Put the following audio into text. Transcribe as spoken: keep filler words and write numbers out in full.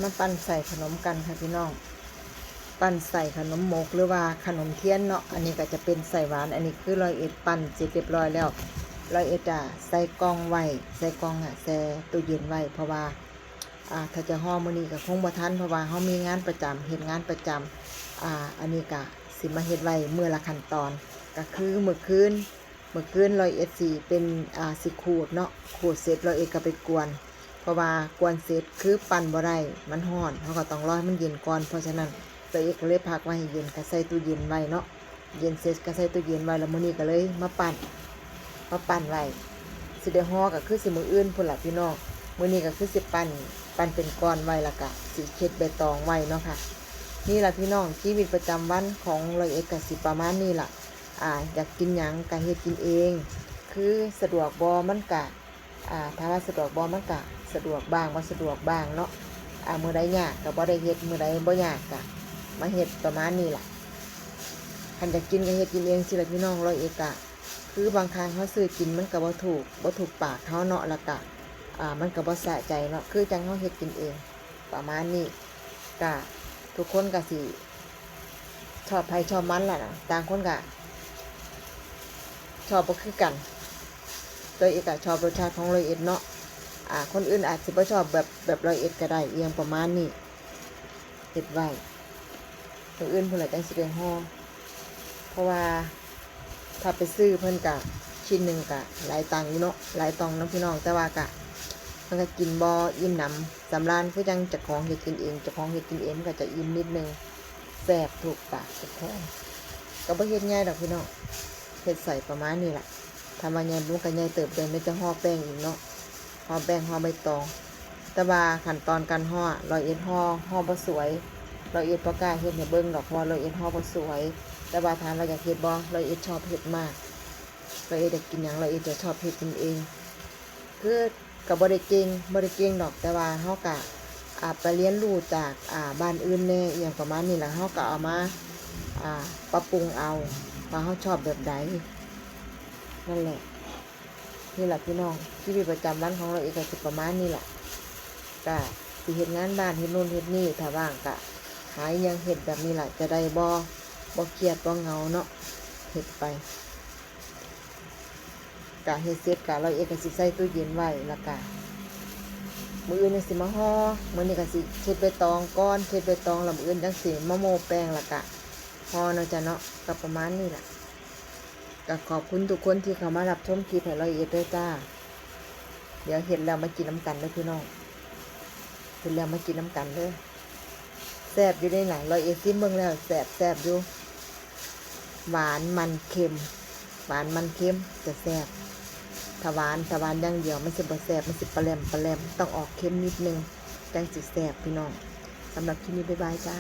มาปั่นใส่ขนมกันค่ะพี่น้อง ปั่นใส่ขนมหมกหรือว่าขนมเทียนเนาะ อันนี้ก็จะเป็นใส่หวาน อันนี้คือร้อยเอ็ดปั่นเสร็จเรียบร้อยแล้ว ร้อยเอ็ดอ่ะใส่กล่องไว้ ใส่กล่องอ่ะแช่ตู้เย็นไว้ เพราะว่า อ่า ถ้าจะห่อมื้อนี้ก็คงบ่ทัน เพราะว่าเฮามีงานประจำ เฮ็ดงานประจำ อ่า อันนี้ก็สิมาเฮ็ดไว้มื้อละขั้นตอน ก็คือมื้อคืน มื้อคืนร้อยเอ็ดสิเป็น อ่า สิขูดเนาะ ขูดเสร็จร้อยเอ็ดก็ไปกวน เพราะว่ากวนเสร็จคือปั่นบ่ได้ มันร้อน เฮาก็ต้องรอให้มันเย็นก่อน เพราะฉะนั้นร้อยเอ็ดก็เลยพักไว้ให้เย็น ก็ใส่ตู้เย็นไว้เนาะ เย็นเสร็จก็ใส่ตู้เย็นไว้ แล้วมื้อนี้ก็เลยมาปั่น มาปั่นไว้ สิได้ห่อก็คือสิมื้ออื่นพู้นล่ะพี่น้อง มื้อนี้ก็คือสิปั่น ปั่นเป็นก้อนไว้ แล้วก็สิเช็ดใบตองไว้เนาะค่ะ นี่ล่ะพี่น้อง ชีวิตประจำวันของร้อยเอ็ดก็สิประมาณนี้ล่ะ อ่า อยากกินหยังก็เฮ็ดกินเอง คือสะดวกบ่ มันก็ อ่า ถามว่าสะดวกบ่ มันก็สะดวกบ้าง บ่สะดวกบ้างเนาะ อ่า มื้อใดยากก็บ่ได้เฮ็ด มื้อใดบ่ยากก็มาเฮ็ด ประมาณนี้ล่ะ คันอยากกินก็เฮ็ดกินเองสิล่ะพี่น้อง ร้อยเอ็ดก็ คือบางครั้งเฮาซื้อกินมันก็บ่ถูก บ่ถูกปากเฮาเนาะ แล้วก็ อ่า มันก็บ่สะใจเนาะ คือจั่งเฮาเฮ็ดกินเอง ประมาณนี้ ก็ทุกคนก็สิชอบไผชอบมันล่ะนะ ต่างคนก็ชอบบ่คือกัน ร้อยเอ็ดก็ชอบรสชาติของร้อยเอ็ดเนาะ อ่า คนอื่นอาจสิบ่ชอบแบบ แบบร้อยเอ็ดก็ได้ อีหยังประมาณนี้ เฮ็ดไว้ มื้ออื่นพู้นล่ะจั่งสิได้ห่อ เพราะว่าถ้าไปซื้อเพิ่นก็ชิ้นหนึ่งก็หลายตังค์อยู่เนาะ หลายตังค์เนาะพี่น้อง แต่ว่าก็ มันก็กินบ่อิ่มหนำสำราญ คือจั่งเจ้าของเฮ็ดกินเอง เจ้าของเฮ็ดกินเองมันก็จะอิ่มนิดนึง แซ่บถูกปากถูกคอ ก็บ่เฮ็ดใหญ่ดอกพี่น้อง เฮ็ดใส่ประมาณนี้ล่ะ ถ้าว่าใหญ่มันก็ใหญ่เติบโต มันจะห่อแป้งอีกเนาะ ห่อแป้ง ห่อใบตอง แต่ว่าขั้นตอนการห่อ ร้อยเอ็ดห่อ ห่อบ่สวย ร้อยเอ็ดบ่กล้าเฮ็ดให้เบิ่งดอก เพราะว่าร้อยเอ็ดห่อบ่สวย แต่ว่าถามว่าอยากเฮ็ดบ่ ร้อยเอ็ดชอบเฮ็ดมาก ร้อยเอ็ดอยากกินหยัง ร้อยเอ็ดจะชอบเฮ็ดกินเอง คือก็บ่ได้เก่ง บ่ได้เก่งดอก แต่ว่าเฮาก็ อ่า ไปเรียนรู้จาก อ่า บ้านอื่นแหน่ อีหยังประมาณนี้ แล้วเฮาก็เอามา อ่า ปรับปรุงเอา ว่าเฮาชอบแบบใด นั่นแหละ นี่ล่ะพี่น้อง ชีวิตประจำวันของร้อยเอ็ดก็สิประมาณนี้ล่ะ ก็สิเฮ็ดงานบ้าน เฮ็ดนู่นเฮ็ดนี่ ถ้าว่างก็หาอิหยังเฮ็ดแบบนี้ล่ะ จะได้บ่ บ่เครียด บ่เหงาเนาะ เฮ็ดไป ก็เฮ็ดเสร็จก็ร้อยเอ็ดก็สิใส่ตู้เย็นไว้ แล้วก็มื้ออื่นจั่งสิมาห่อ มื้อนี้ก็สิเช็ดใบตองก่อน เช็ดใบตอง แล้วมื้ออื่นจั่งสิมาโม่แป้ง แล้วก็ห่อเนาะจ้ะเนาะ ก็ประมาณนี้ล่ะ ก็ขอบคุณทุกคนที่เข้ามารับชมคลิปให้ร้อยเอ็ดด้วยจ้า เดี๋ยวเฮ็ดแล้วมากินนำกันเด้อพี่น้อง เฮ็ดแล้วมากินนำกันเด้อ แซ่บอยู่เด้ล่ะ ร้อยเอ็ดซิมเบิ่งแล้ว แซ่บ แซ่บอยู่ หวานมันเค็ม หวานมันเค็มจะแซ่บ ถ้าหวาน ถ้าหวานอย่างเดียวมันสิบ่แซ่บ มันสิปะแลมปะแลม ต้องออกเค็มนิดนึง จั่งสิแซ่บพี่น้อง สำหรับคลิปนี้บ๊ายบายจ้า